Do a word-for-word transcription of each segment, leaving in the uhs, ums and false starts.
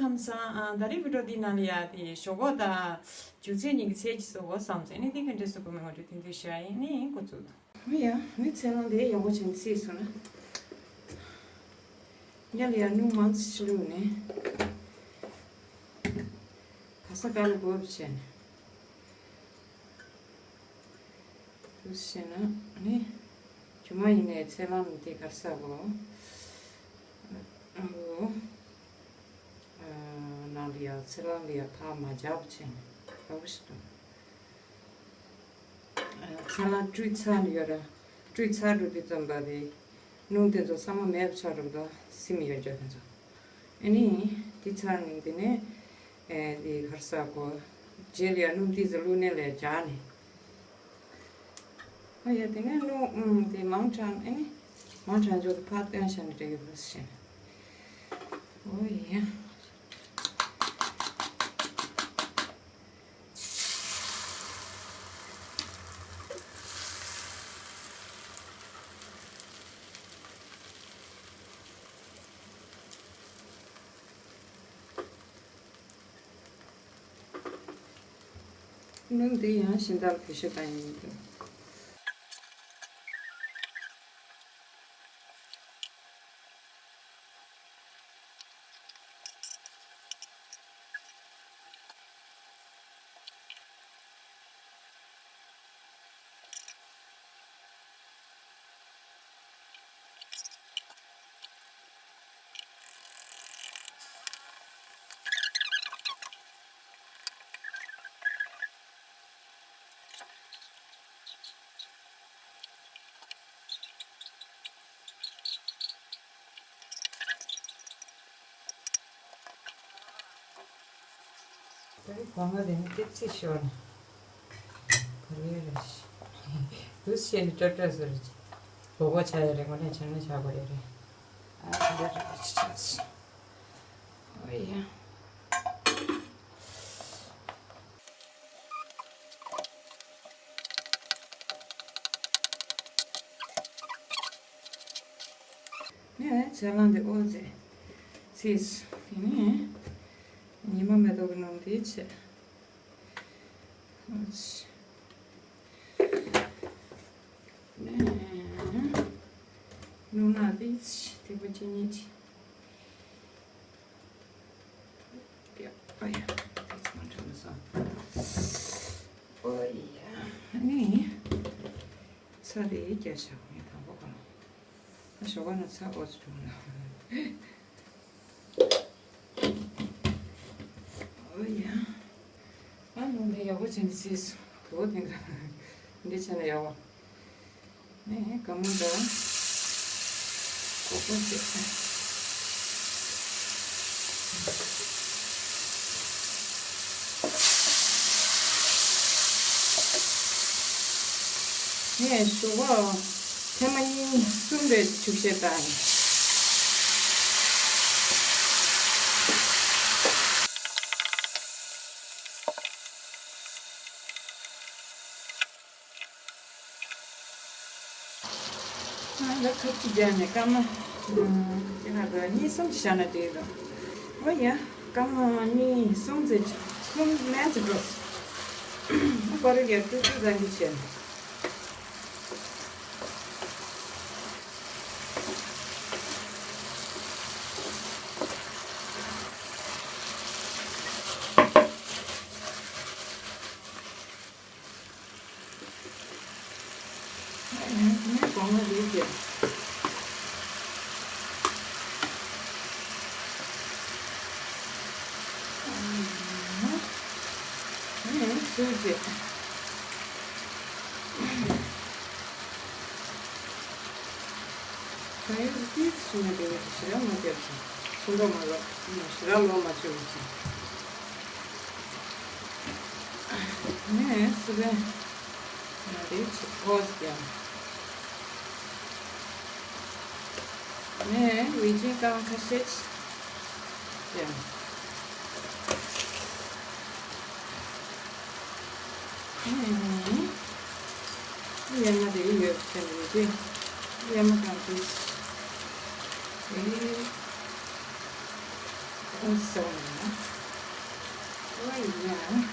ཁམས་བཟང་། ཨ། ད་རེས་བི་ཌིའོ་འདི་ནང་ལ་ཡ་དེ་ཞོག་ཁོག་དང་མཇུག་ཚད་གཉིས་ཀྱི་ཚད་ཅིག་བཟོ་དགོས་བསམ་སོང་། ཨ་ནི་དེ་ག་འདྲས་བཟོ་དགོས་མིན་ངོ་སྤྲོད་ཐུང་ཐུང་བྱས་ཡིན། ཨ་ནི་འགོ་བཙུགས་དང་། ཨོ་ཡ། ཨ་ནི་ཚལ་སླང་དེ་ཡག་པོ་བྱས་ནས་བསྲེས་སོང་ན། སྔོན་ལ་ཡ་སྣུམ་མང་ཙམ་བླུགས་ནས། ག་ས་ག་ལ་དགོས་པ་བྱས་ནས། འདུག་སེ་བྱས་ན་ནི། རྗེས་མ་ཡིན་ནའི་ཚལ་སླང་དེ་ག་རེ་ཟ་དགོས། ཨ། ཨ། ནང་ལ་ཡ་ཚལ་སླང་ལ་ཡ་ཕར་མ་འབྱར་བ་བྱས་ནས་ཡག་པོ་ཞིག་འདུག་ཨ། ཚལ་སླང་བཀྲུས་ཚར་ཡོད་ར། བཀྲུས་ཚར་འགྲོ་དུས་ཙམ་པ་དེ། སྣུམ་དེ་ཚོ་ཚང་མ་མེད་པ་ཆགས་འགྲོ་གི་འདུག་སིམ་ཡོད་ཅོག་དེ་ཚོ། ཨ་ནི། དེ་ཚར་ནས་དེ་ནས། ཨེ། དེ་ག་རེ་ཟ་དགོས། རྗེས་ལ་ཡ་སྣུམ་ཏོག་ཙམ་བླུགས་ནས་ལས་སྦྱར་ནས། ཨ་ཡ། དེ་ནས་སྣུམ། ཨུམ། དེ་མང་དྲགས། ཨ་ནི། མང་དྲགས་ཅོག་དེ་ཕར་བཏོན་བཞག་ན་འགྲིག་གི་རེད་ཟེར། ཨོ་ཡ། སྣུམ་འདི་ཡང་གཞན་དག་ལ་བེད་སྤྱོད་བཏང་ཡིན་འདུག་ད་རེས་སྒོ་ང་དེ་ནི་ཏོག་ཙམ་ཤོར་ནས། ག་རེ་རེད། འདུག་སེ་བྱས་ནས་སྤྲོ་སྤྲོ་བཟོ་རེད། ལོ་གོ་ཆ་ཡ་རེད། དངོས་གནས་བྱས་ན་བྱ་དགོས་ཡ་རེད། ཨ། དེ་འདྲ་རེད་པ། ཅི་ཆགས་སོང་། ཨོ་ཡ། ངས་ཚལ་སླང་འདི་ཨོ་ཙི་ཙི་ཡིན་ནི། ཉི་མ་མེ་ཏོག་གི་ནང་དེ་བྱས། ཨོ་ཙི། ནས། སྣུམ་ནག་དེ་ཐིགས་པ་གཅིག་གཉིས་ཅིག་ཡ། ཨ་ཡ། དེ་ཚོ་མ་འདྲ་མི་སོང་། ཨོ་ཡ། ནི། ཚྭ་དེ་རྒྱ་ཞག་ངས་དང་པོ་གང་། ཨ། ཞོགས་པ་ན་ཚྭ་ཨོ་ཙི་འགྲོ་ན། ཨོ་ཡ། ཨ། སྣུམ་དེ་ཡག་པོ་བྱས་ནས་བསྲེས་སོང་། དོ་དེ་འདྲ་འདི་བྱས་ན་ཡག་པོ། ནས་སྒང་མོ་འདྲ། ཀོ་ཀོ་བྱས། ངས་ཞོགས་པ་ཐེངས་མ་གཉིས་གསུམ་རེ་བྱུག་བཤད་བཏང་ཡིན། ང་ལ་ཁབ་ཅིག་བརྒྱབ་ནས་སྐར་མ། ཨ། དེ་ན་གཉིས་གསུམ་ཅིག་བཞག་ན་འགྲིག་འདུག་ཨོ་ཡ། སྐར་མ་གཉིས་གསུམ་ཙམ་ཅིག་གསུམ་མན་ཙམ་འགྲོ། ཨ། པ་རི་ལ་ཀྲུག་ཀྲུག་རང་གིས་བྱས་ནས། ངས་སྒོ་ང་རེད་ཀྱི། ངས་ཚུར་བྱེད། ད་ཡོད་ཏིས་ཞུ་ན་དེ་ནི་ཞེ་དྲག་མ་བརྒྱབ་ཅིང་ཚོན་མདོག་མ་ལོག་ཞེ་དྲག་ལོག་མ་བཅུག་ཅིང་། ངས་སི་པན་ང་དེ་ཕོ་སི་ཀྱང་། ངས་ཝེ་ཅིན་ཀང་ཁ་ཤས་ཀྱང་། ཨེ། གཡས་མ་དེ་ཡོད་ཟེར་ནས་ཡོད་ཀྱི། གཡས་མ་གང་དུས། ཨེ། ད་ སོང་ན། ཨོ་ཡ།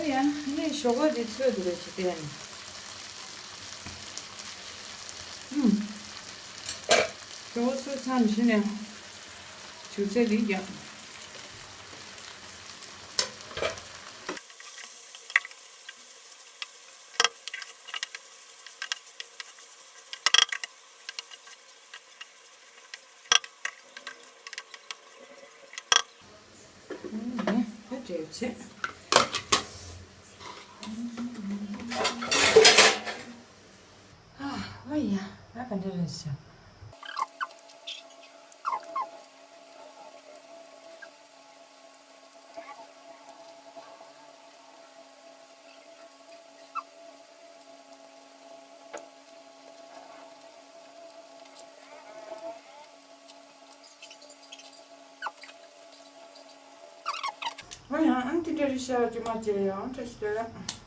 ཨ་ཡ། ངས་ཞོགས་པ་འདི་ཚོད་འདུག་རེད་ཅི་བལྟས་ནས། ཨུམ། ཞོགས་པ་ཚོད་མཚམས་བཞི་ནས་ཆུ་ཚོད་འདི་རྒྱག་ཨ་ཡ། ཨ་འདྲ་རེད་ཤག་ཨོ་ཡང་ཨ་ནི་དེ་འདྲ་རེད་ཤག་ཅི་མ་བྱེད་ཡང་བཀྲ་ཤིས་བདེ་ལེགས།